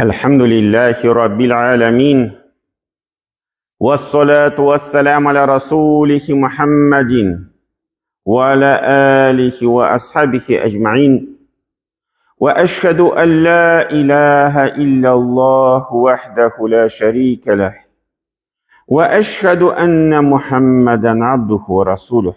الحمد لله رب العالمين والصلاة والسلام على رسوله محمد وعلى آله وأصحابه أجمعين وأشهد أن لا إله إلا الله وحده لا شريك له وأشهد أن محمدا عبده ورسوله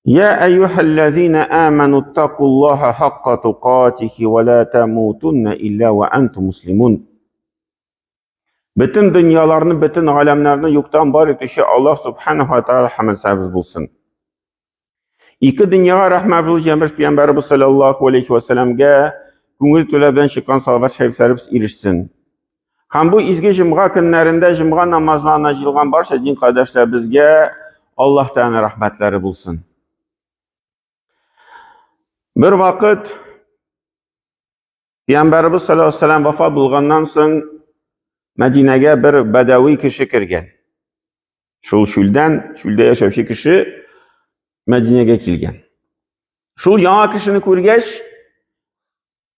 يا أيها الذين آمنوا اتقوا الله حق تقاته ولا تموتن إلا وأنتم مسلمون Бөтен дөньяларны, бөтен галәмнәрне юктан бар итүче Аллаһ субханаһу ва тааля хәмд сәбәбез булсын. Ике дөньяга рәхмәт булып җәмәш пәйгамбәребез саллаллаһу алейхи ва сәлламгә күңел түләбән чыккан салават шәрифләребез ирешсен. Һәм бу изге җомга көннәрендә җомга намазларына җыелган барча дин кардәшләребезгә Аллаһ Тәгаләнең рәхмәтләре булсын. Бер вакыт Пәйгамбәребез саллаллаһу алейһи ва сәлләм вафат булганнан соң Мәдинәгә бер бәдәви кеше кергән. Шул чүлдән, чүлдә яшәүче кеше Мәдинәгә килгән. Шул яңа кешене күргәч,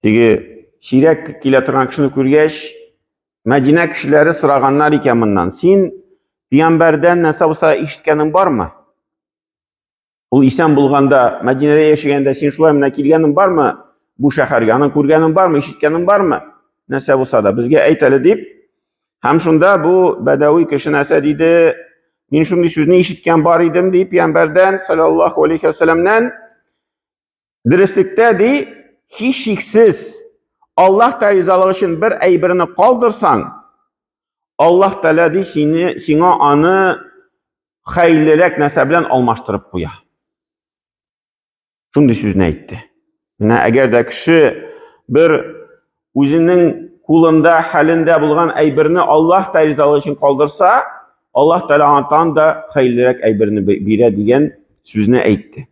Теге сирәк килә торган кешене күргәч, Мәдинә кешеләре сораганнар икән моннан. Син пәйгамбәрдән нәрсә булса ишеткәнең бармы? Ул исән булганда, Мәдинәдә яшәгәндә син шулай менә килгәнең бармы бу шәһәргә? Аның күргәнең бармы, ишеткәнең бармы? Нәрсә булса да безгә әйт әле дип. Һәм шунда бу бәдәви кеше нәрсә диде? Мин шундый сүзне ишеткән бар идем ди пәйгамбәрдән саллаллаһу алейхи вәсәләмнән. Дөреслектә ди, һичшиксез Аллаһ Тәгалә ризалыгы өчен бер әйберне калдырсаң, Аллаһ Тәгалә ди сине сиңа аны хәерлерәк нәрсә белән алмаштырып куя. Шундый сүзне әйтте. Менә әгәр дә кеше бер үзенең кулында, хәлендә булган әйберне Аллаһ Тәгалә ризалыгы өчен калдырса, Аллаһ Тәгалә аңа да хәерлерәк әйберне бирә дигән сүзне әйтте.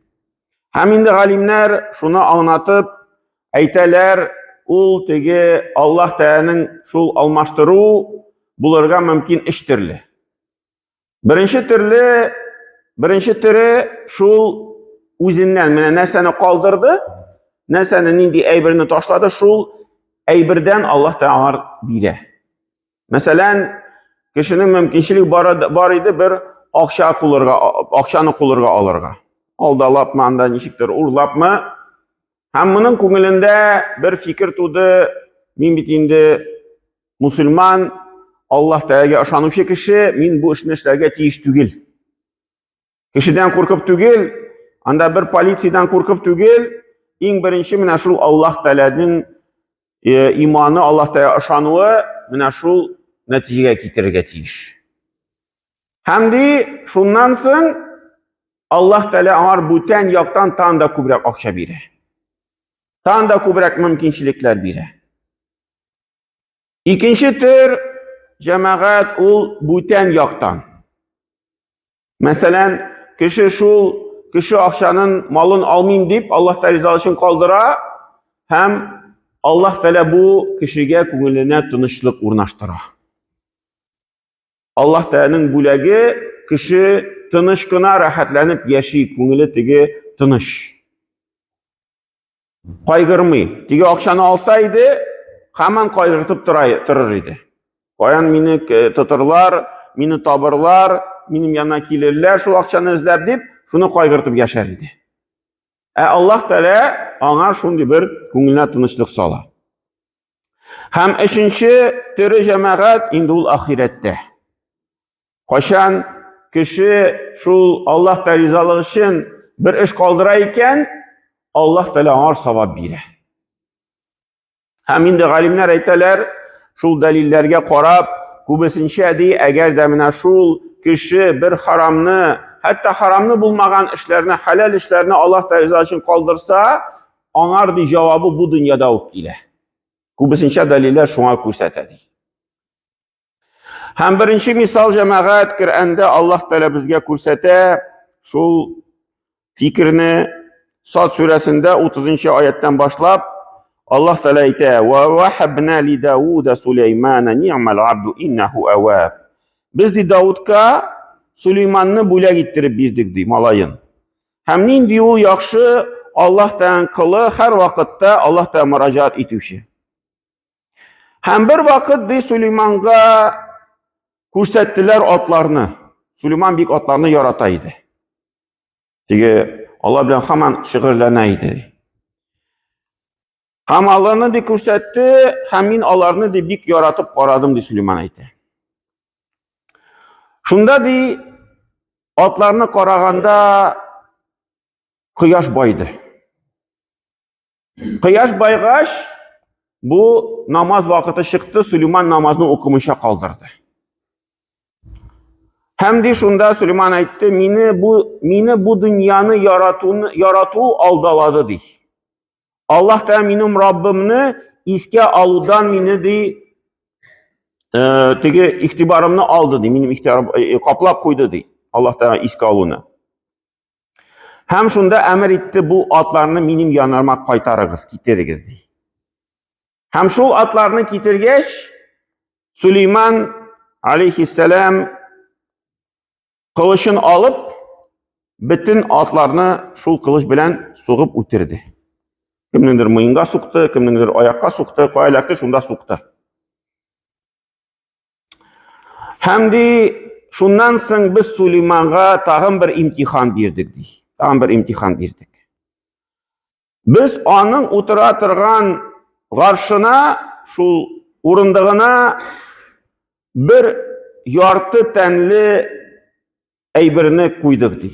Һәм инде галимнәр шуны аңлатып әйтәләр, ул теге Аллаһ Тәгаләнең шул алмаштыру булырга мөмкин өч төрле. Беренче төрле, беренче төре шул үзеннән менә нәрсәне калдырды, нәрсәне нинди әйберне ташлады, шул әйбердән Аллаһ Тәгалә аңар бирә. Мәсәлән, кешенең мөмкинчелек бар, бар иде бер акча кулырга, акчаны кулырга алырга. Алдалапмы, анда ничектер урлапмы. Һәм моның күңелендә бер фикер туды, мин бит инде мусульман, Аллаһ Тәгаләгә ышанучы кеше, мин бу эшне эшләргә тиеш түгел. Кешедән куркып түгел, анда бер полициядән куркып түгел, иң беренче менә шул Аллаһ Тәгаләнең э, иманы, Аллаһ Тәгалә ышануы менә шул нәтиҗәгә китерергә тиеш. Һәм ди, шуннан соң Аллаһ Тәгалә аңар бүтән яктан тан да күбрәк акча бирә. Тан да күбрәк мөмкинчелекләр бирә. Икенче төр җәмәгать ул бүтән яктан. Мәсәлән, кеше шул кеше акчанын малын алмыйм дип Аллаһ Тәгалә ризалыгы өчен калдыра һәм Аллаһ Тәгалә бу кешегә күңеленә тынычлык урнаштыра. Аллаһ Тәгаләнең бүләге кеше тыныч кына рәхәтләнеп яши, күңеле теге тыныч. Кайгырмый. Теге акчаны алса иде, һаман кайгыртып тора, торыр иде. Каян мине э, тотырлар, мине табырлар, минем янына килерләр шул акчаны эзләп дип, шуны кайгыртып яшәр иде. Ә Аллаһ Тәгалә аңа шундый бер күңеленә тынычлык сала. Һәм өченче төре җәмәгать инде ул ахирәттә. Кайчан кеше шул Аллаһ Тәгалә ризалыгы өчен бер эш калдыра икән, Аллаһ Тәгалә аңар савап бирә. Һәм инде галимнәр әйтәләр, шул дәлилләргә карап, күбесенчә ди, әгәр дә менә шул кеше бер харамны, хәтта харамны булмаган эшләрне, хәләл эшләрне Аллаһ Тәгалә ризалыгы өчен калдырса, аңар ди җавабы бу дөньяда ук килә. Күбесенчә дәлилләр шуңа күрсәтә ди. Һәм беренче мисал җәмәгать Коръәндә Аллаһ Тәгалә безгә күрсәтә шул фикерне Сад сүрәсендә 30 аяттан башлап Аллаһ Тәгалә әйтә: "Ва вахабна ли Дауда Сулеймана ни'мал абду иннаху аваб". Без ди Даудка Сулейманны бүләк иттереп бирдек ди малаен. Һәм нинди ул яхшы Аллаһ Тәгаләнең колы, һәр вакытта Аллаһ Тәгалә мөрәҗәгать итүче. Һәм бер вакыт ди Сулейманга күрсәттеләр атларны. Сулейман бик атларны ярата иде. Теге алар белән һаман шөгыльләнә иде. Һәм аларны ди күрсәтте, һәм мин аларны ди бик яратып карадым ди Сулейман әйтә. Шунда ди атларны караганда кояш байды. Кояш байгач, бу намаз вакыты чыкты, Сулейман намазны укымыйча калдырды. Һәм ди шунда Сулейман әйтте, мине бу мине бу дөньяны яратуны ярату алдалады ди. Аллаһ Тәгалә минем Раббымны искә алудан мине ди теге игътибарымны алды ди, минем игътибарым каплап куйды ди. Аллаһ Тәгалә искә алуны. Һәм шунда әмер итте, бу атларны минем яныма кайтарыгыз, китерегез, ди. Һәм шул атларны китергәч, Сулейман алейхиссалам кылычын алып, бөтен атларны шул кылыч белән сугып үтерде. Кемнеңдер муенга сукты, кемнеңдер аякка сукты, кая эләкте, шунда сукты. Һәм ди, шуннан соң без Сулейманга тагын бер имтихан бирдек ди. Тагын бер имтихан бирдек. Без аның утыра торган гаршына, шул урындыгына бер ярты тәнле әйберне куйдык ди.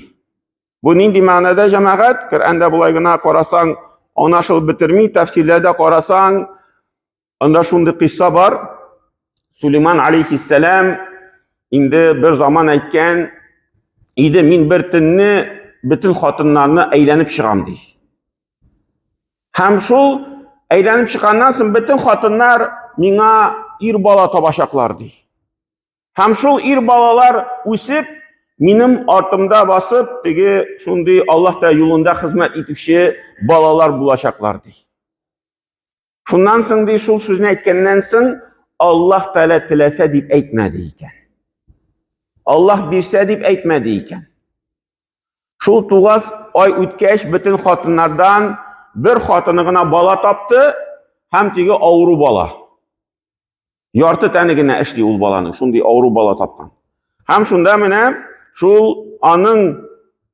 Бу нинди мәгънәдә җәмәгать? Коръәндә болай гына карасаң, аңлашылып бетерми, тәфсирләрдә карасаң, Анда шундый кыйсса бар. Сулейман алейхиссәлам инде бер заман әйткән иде, мин бер төнне бөтен хатыннарны әйләнеп чыгам ди. Һәм шул әйләнеп чыкканнан соң бөтен хатыннар миңа ир бала табачаклар ди. Һәм шул ир балалар үсеп, минем артымда басып, теге шундый Аллаһ Тәгалә юлында хезмәт итүче балалар булачаклар ди. Шуннан соң ди, шул сүзне әйткәннән соң, Аллаһ Тәгалә теләсә дип әйтмәде икән. Аллаһ бирсә дип әйтмәде икән. Шул тугаз ай үткәч, бөтен хатыннардан бер хатыны гына бала тапты һәм теге авыру бала. Ярты тәне генә эшли ул баланың, шундый авыру бала тапкан. Һәм шунда менә шул аның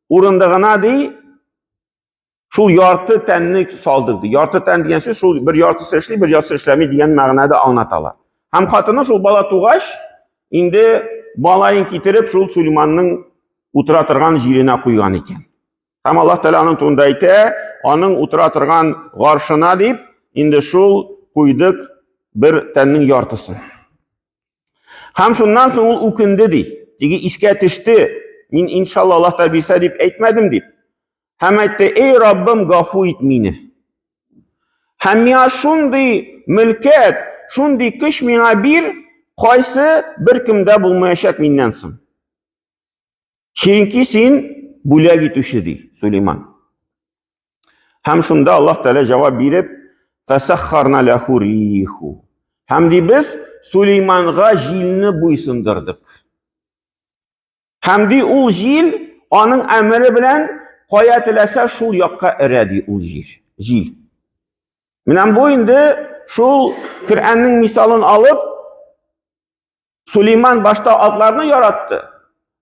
урындыгына ди, Шул ярты тәнне салдык ди. Ярты тән дигән сүз шул бер яртысы эшли, бер яртысы эшләми дигән мәгънәдә аңлаталар. Һәм хатыны шул бала тугач, инде балаен китереп шул Сулейманның утыра торган җиренә куйган икән. Һәм Аллаһ Тәгалә аның турында әйтә, аның утыра торган гаршына дип, инде шул куйдык бер тәннең яртысын. Һәм шуннан соң ул үкенде ди. Теге искә төште. Мин иншалла Аллаһ Тәгалә бирсә дип әйтмәдем дип. Һәм әйтте, эй Раббым, гафу ит мине. Һәм миңа шундый мөлкәт, шундый көч миңа бир, кайсы бер кемдә булмаячак миннән соң. Чөнки син бүләк итүче, ди Сулейман. Һәм шунда Аллаһ Тәгалә җавап биреп, фәсаххарна ләху риху. Һәм ди без Сулейманга җилне буйсындырдык. Һәм ди ул җил аның әмере белән кая теләсә шул якка өрә ди ул җил. Җил. Менә бу инде шул Коръәннең мисалын алып Сулейман башта атларны яратты.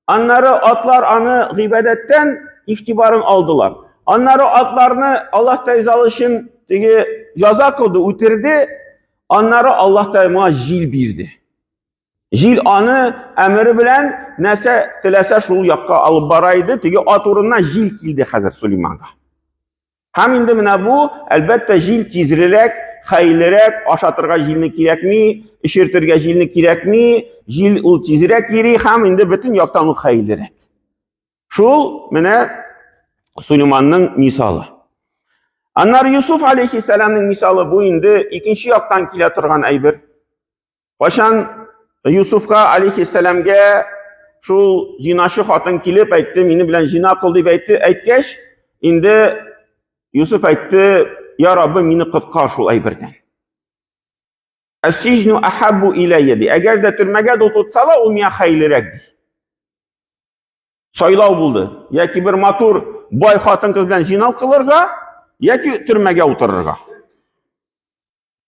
Аннары атлар аны гыйбадәттән игътибарын алдылар. Аннары атларны Аллаһ Тәгалә өчен теге җаза кылды, үтерде. Аннары Аллаһ Тәгалә моңа җил бирде. Җил аны әмере белән нәрсә теләсә шул якка алып бара иде. Теге ат урынына җил килде хәзер Сулейманга. Һәм инде менә бу, әлбәттә, җил тизрәк, хәйлерәк, ашатырга җилне кирәкми, эчертергә җилне кирәкми, җил ул тизрәк йөри һәм инде бөтен яктан ул хәйлерәк. Шул менә Сулейманның мисалы. Аннары Юсуф алейхиссәламның мисалы бу инде икенче яктан килә торган әйбер. Кайчан Юсуфка алейхиссәламгә шул зиначы хатын килеп әйтте, мине белән зина кыл дип әйтте, әйткәч, инде Юсуф әйтте, я Раббым, мине коткар шул әйбердән. Әс-сижну ахаббу иләйя ди. Әгәр дә төрмәгә дә тотсалар, ул миңа хәерлерәк ди. Сайлау булды. Яки бер матур бай хатын-кыз белән зина кылырга, яки төрмәгә утырырга.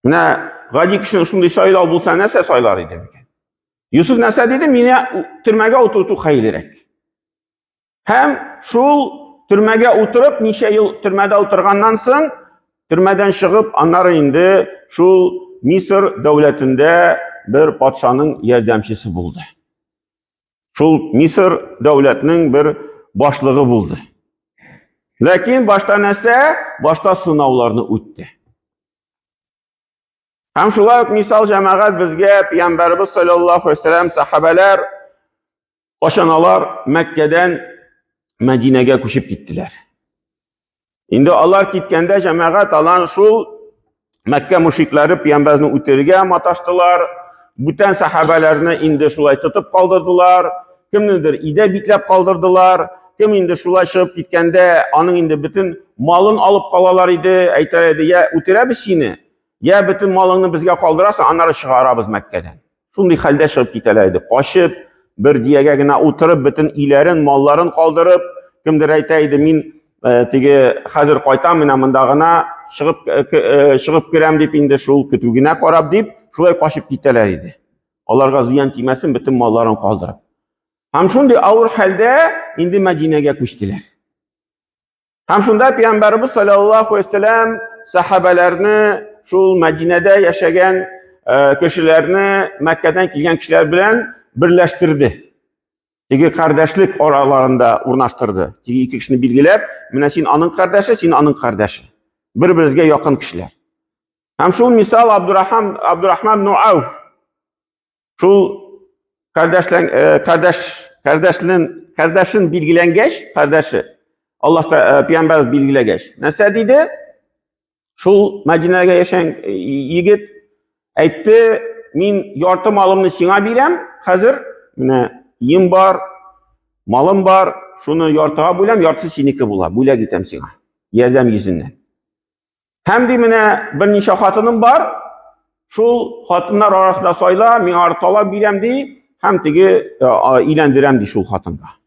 Менә гади кешенең шундый сайлау булса, нәрсә сайлар иде микән? Юсуф нәрсә диде? Мине төрмәгә утырту хәерлерәк. Һәм шул төрмәгә утырып, ничә ел төрмәдә утырганнан соң, төрмәдән чыгып, аннары инде шул Мисыр дәүләтендә бер патшаның ярдәмчесе булды. Шул Мисыр дәүләтнең бер башлыгы булды. Ләкин башта нәрсә? Башта сынауларны үтте. Һәм шулай ук мисал җәмәгать безгә пәйгамбәрбез саллаллаһу алейһи вәсәлләм сахабәләр Кашан алар Мәккәдән Мәдинәгә күчеп киттеләр. Инде алар киткәндә җәмәгать алан шул Мәккә мушрикләре пәйгамбәрне үтерергә маташтылар. Бүтән сахабәләрне инде шулай тотып калдырдылар. Кемнедер өйдә бикләп калдырдылар. Кем инде шулай чыгып киткәндә, аның инде бөтен малын алып калалар иде. Әйтәләр иде, я үтерәбез сине, я бөтен малыңны безгә калдырасың, аннары чыгарабыз Мәккәдән. Шундый хәлдә чыгып китәләр иде. Качып, бер диягә генә утырып, бөтен өйләрен, малларын калдырып, кемдер әйтә иде, мин э, теге хәзер кайтам, менә монда гына чыгып э, э, чыгып керәм дип инде шул көтү генә карап дип, шулай качып китәләр иде. Аларга зыян тимәсен, бөтен малларын калдырып. Һәм шундый авыр хәлдә инде Мәдинәгә күчтеләр. Һәм шунда Пәйгамбәребез саллаллаһу алейһи вәсәләм сахабәләрне шул Мәдинәдә яшәгән э, кешеләрне Мәккәдән килгән кешеләр белән берләштерде. Теге кардәшлек араларында урнаштырды. Теге ике кешене билгеләп, менә син аның кардәше, син аның кардәше. Бер-беребезгә якын кешеләр. Һәм шул мисал Абдурахман Абдурахман ибн Ауф Шул кардәшлән э, кардәш кардәшлен кардәшен билгеләнгәч, кардәше Аллаһ та э, пәйгамбәр билгеләгәч, нәрсә диде? Шул Мәдинәгә яшәгән э, егет әйтте, мин ярты малымны сиңа бирәм, хәзер менә ием бар, малым бар, шуны яртыга бүләм, яртысы синеке була, бүләк итәм сиңа. Ярдәм йөзеннән. Һәм ди менә берничә хатыным бар, шул хатыннар арасында сайла, миңа талап бирәм ди, һәм теге э, өйләндерәм ди шул хатынга.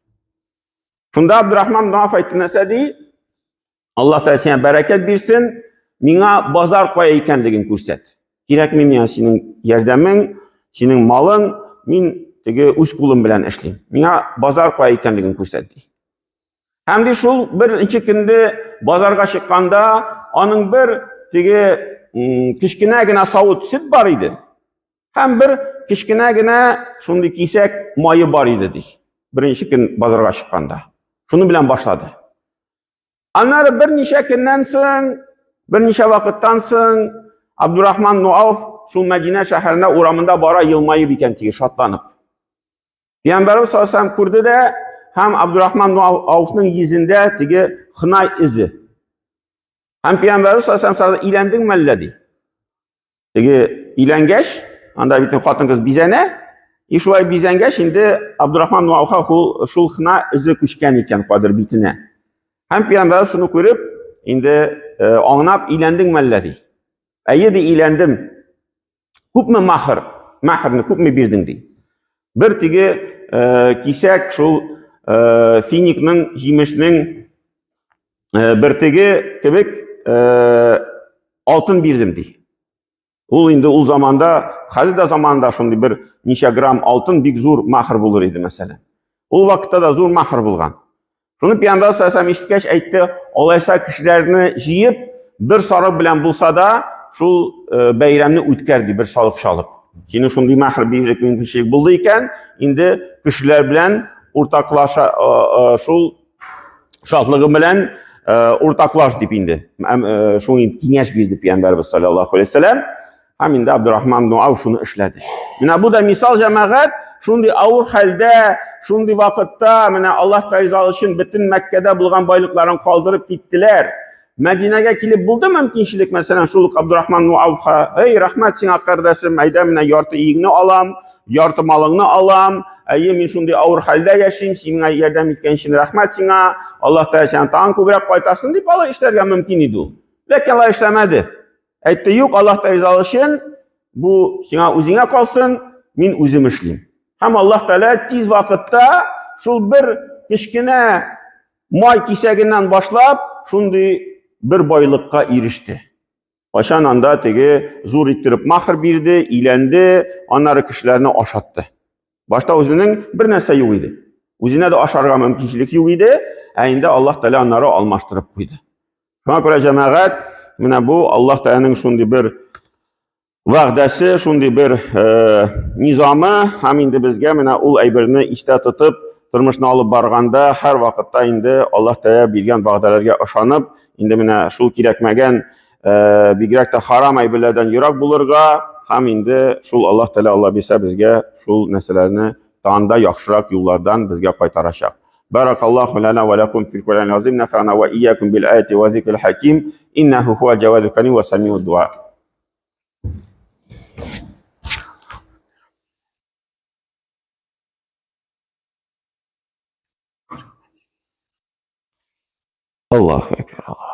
Шунда Абдурахман ибн Ауф әйтте нәрсә ди? Аллаһ Тәгалә сиңа бәрәкәт бирсен, миңа базар кая икәнлеген күрсәт. Кирәкми миңа синең ярдәмең, синең малың, мин теге үз кулым белән эшлим. Миңа базар кая икәнлеген күрсәт ди. Һәм ди шул беренче көндә базарга чыкканда аның бер теге кечкенә генә савыт сөт бар иде. Һәм бер кечкенә генә шундый кисәк мае бар иде ди. Беренче көн базарга чыкканда. Шуны белән башлады. Аннары берничә көннән соң, берничә вакыттан соң Абдурахман Нуауф шул Мәдинә шәһәренә урамында бара елмаеп икән теге шатланып. Пәйгамбәрбез саллаллаху алейһи күрде дә һәм Абдурахман Ауфның йөзендә теге хынай эзе. Һәм Пәйгамбәрбез саллаллаху алейһи вәсәлләм өйләндеңме әллә ди. Теге өйләнгәч, анда бит хатын-кыз бизәнә. И шулай бизәнгәч, инде Абдурахман Ауфка шул хына эзе күчкән икән кадер битенә. Һәм Пәйгамбәрбез шуны күреп, инде э, аңлап өйләндеңме әллә ди. Әйе ди, өйләндем. Күпме махр? Махрны күпме бирдең ди. Бер теге э, кисәк шул э, финикның, җимешнең э, бер теге кебек э, алтын бирдем ди. Ул инде ул заманда, хәзер дә заманда шундый бер ничә грамм алтын бик зур махр булыр иде мәсәлән. Ул вакытта да зур махр булган. Шуны пәйгамбәр саллаллаху ишеткәч әйтте, алайса кешеләрне җыеп, бер сарык белән булса да, шул э, бәйрәмне үткәр ди, бер сарык чалып. Синең шундый мәхр бирерлек мөмкинчелек булды икән, инде кешеләр белән уртаклаша э, э, шул шатлыгы белән уртаклаш дип инде. Шуның киңәш бирде пәйгамбәрбез саллаллаху алейһи вәсәлләм. Һәм инде Абдурахман ибн Ауф шуны эшләде. Менә бу да мисал җәмәгать, шундый авыр хәлдә, шундый вакытта менә Аллаһ Тәгалә өчен бөтен Мәккәдә булган байлыкларын калдырып киттеләр. Мәдинәгә килеп булды мөмкинчелек, мәсәлән, шул ук Абдурахман ибн Ауфка, "Эй, рәхмәт сиңа, кардәшем, әйдә менә ярты өеңне алам, ярты малыңны алам. Әйе, мин шундый авыр хәлдә яшим, син миңа ярдәм иткән өчен рәхмәт сиңа. Аллаһ Тәгалә сиңа тагын күбрәк кайтарсын" дип алай эшләргә мөмкин иде ул. Ләкин алай эшләмәде. Әйтте, юк, Аллаһ Тәгалә өчен бу сиңа үзеңә калсын, мин үзем эшлим. Һәм Аллаһ Тәгалә тиз вакытта шул бер кечкенә май кисәгеннән башлап, шундый бер байлыкка иреште. Кайчан анда теге зур иттереп махр бирде, иләнде, аннары кешеләрне ашатты. Башта үзенең бер нәрсә юк иде. Үзенә дә ашарга мөмкинчелек юк иде, ә инде Аллаһ Тәгалә аннары алмаштырып куйды. Шуңа күрә җәмәгать, менә бу Аллаһ Тәгаләнең шундый бер вәгъдәсе, шундый бер э, низамы һәм инде безгә менә ул әйберне истә тотып, тормышны алып барганда һәр вакытта инде Аллаһ Тәгалә биргән вәгъдәләргә ышанып, инде менә шул кирәкмәгән, э, бигрәк тә харам әйберләрдән ерак булырга һәм инде шул Аллаһ Тәгалә Алла бирсә безгә шул нәрсәләрне тагын да яхшырак юллардан безгә кайтарачак. Баракаллаху лана ва лакум фил Кур'анил азим нафана ва iyyakum бил аяти ва зикрил хаким иннаху хуа джавадул карим ва самиуд дуа. Аллаху акбар.